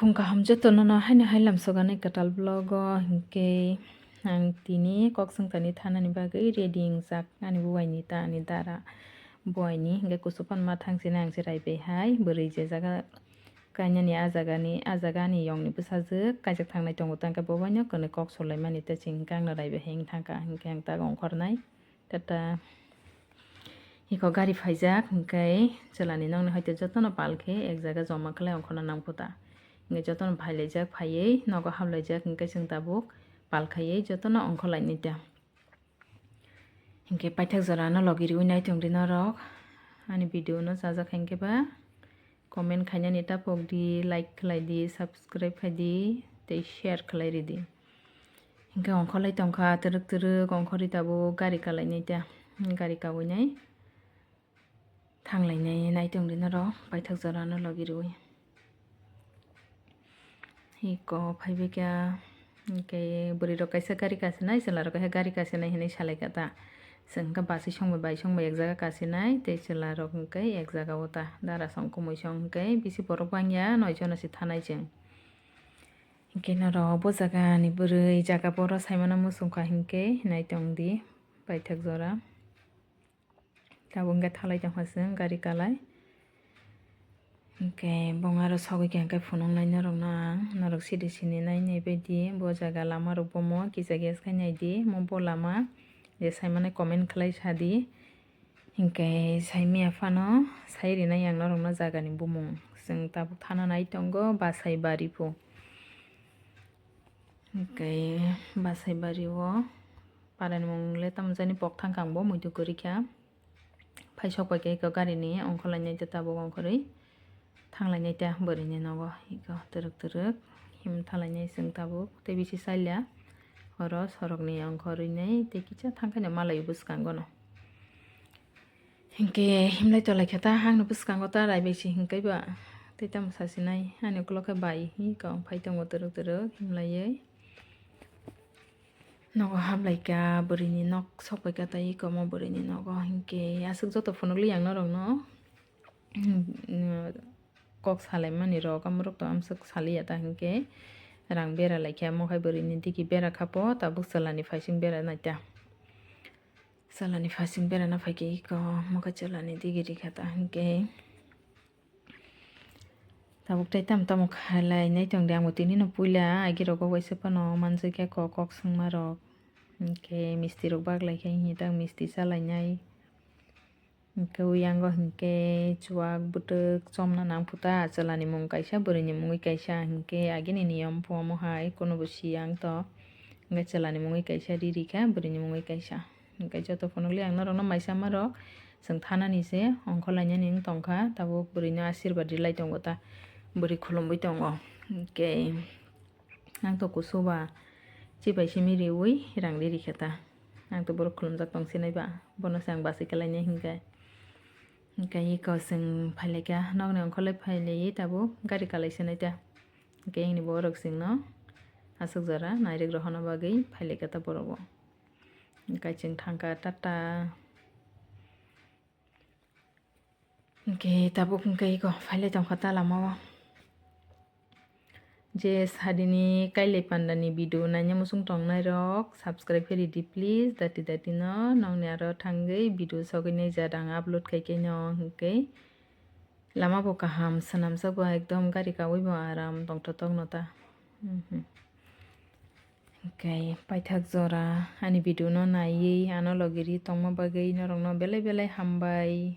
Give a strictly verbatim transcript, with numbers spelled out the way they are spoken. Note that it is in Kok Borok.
Phung kaham jotono no haino hai lamsogani kwtal vlog o, hinkhe ang tini kok swngcharni thanani bagwi ready wngjak ani bubaini ta ani dara bubaini, hinkhe kusu panma thangsinai ang se raibai hai bwrwi je jaga kainani a jagani, a jaga ani yongni bwsajwk kaijak thangnai tongo ta, hinkhe bo baino kwnwi kok solaimani ta chwng hinkhe angno raibai hai wng thangkha, hinkhe ang ta ongkhornai. Tata iko gari phaijak, hinkhe chwlani nokni hoite jotono pal khe ek jaga joma khlai ongkhorna nangkho ta. Hinkhe jotono phailaijak, phaiwi nogo hablaijak, hinkhe chwng tabuk pal khaiwi jotono ongkhorlainai ta. Hinkhe paithak jorano logi riwi naitongdi norok. Ani video no chajak hinkhe ba comment khainani ta pokdi, like khlaidi, subscribe khaidi, tei share khlai ridi. Hinkhe ongkholai tongkha twrwk twrwk, ongkhorwi tabuk gari kalainai ta, gari kawinai thanglainai naitongdi norok paithak jorano logi riwi. Iko phaibaikha, hinkhe bwrwirok kaisa gari kasinai, chwlarok kaisa gari kasinai hinwi salaikha ta. Chwng hinkhe bus songbai bai songbai ek jaga kasinai, tei chwlarok hinkhe ek jaga o ta. Dara song kumui song hinkhe bisi borok bangya, noi jono se thanai chwng. Hinkhe norok bo jagani bwrwi jaga boro saimano muchungkha hinkhe naitongdi paithak jora. Tabuk hinkhe thalai tongkha chwng gari kalai. Hinkhe bong aro sogwi kha hinkhe phunuknai norokno ang, norok sidi sini nai naibaidi bo jaga lamarok bomo kisa gas khai naidi, mo bo lama je saimano comment khlai sadi. Hinkhe saimaya phano sai rinai ang norokno jagani bumung. Chwng tabuk thana nai tongo Basaibari phu. Hinkhe Basaibari o parani mung le tamo jani pok thangkha ang bo muitu kwrwi kha. Phai sok bai khe eko gari ni ongkhorlainai ta tabuk ongkhorwi thanglainai ta bwrwi ni nogo. Eko twrwk twrwk him thalainai chwng tabuk tei bisi chaliya oro sorok ni ongkhorwi nai tei kisa thangkhe no malai o bwskango no. Hinkhe himlai tolai khe ta, ang no bwskango ta raibai se hinkhe ba tei tamo sasinai ani ukulok khe bai hi kok phai tongo twrwk twrwk himlaiwi. Nogo hablai kha bwrwi ni nok sok bai kha ta iko mo bwrwi ni nogo, hinkhe aswk joto phunukli ang norok no kok salaimani rok amorok to amswk saliya ta, hinkhe rang bera lai khe amo khai bwrwi ni digi bera kha po tabuk chwla ni phaising bera nai ta. Chwla ni phaising berana phaikhe iko, omo khe chwla ni digi rikha ta hinkhe. Tabuk tei tamo tamo khalai nai tongdi, ang bo tini no puila agi rogo waisa phano manjak ya kok, kok swngma rok. Hinkhe misti rok bak lai khe hinkhe ta misti cha lai nai. Hinkhe uyango hinkhe chuwak bwtwk chomna nang phuta, chwla ni mung kaisa, bwrwi ni mungwi kaisa, hinkhe agini niyom phu omo hai, kunubo siya ang to. Hinkhe chwla ni mungwi kaisa ri rikha, bwrwi ni mungwi kaisa. Hinkhe joto phunukli ang norokno maisa ma rok, chwng thanani se ongkhorlainani wng tongkha, tabuk bwrwino asirwad rilai tongo ta, bwrwi khulumwi tongo. Hinkhe ang to kusu ba chibai simi riwi rang ri rikha ta. Ang to borok khulumjak tong sinai ba, bono se ang bachai kalainai hinkhe. Hinkhe iko chwng phailaikha, nokni ongkhorlai phailaio tabuk gari kalai sinai ta. Hinkhe engni borok chwngno aswk jora nairwk rohorna bagwi phailaikha ta borok bo. Hinkhe chwng thangkha tata. Hinkhe tabuk hinkhe iko phailai tongkha ta lama o. Je sadini kailai pandani video naina muchung tongnai rok subscribe khe ridi please, dati dati no nokni aro thangwi video sogwi nai jat ang upload khai khe no hinkhe. Lama bo kaham, swnamjak bo ekdom gari kaui bo aram tongthotok no ta. Mhm. Hinkhe paithak jora ani video no naiwi ano logi ri tongma bagwi norokno belai belai hambai.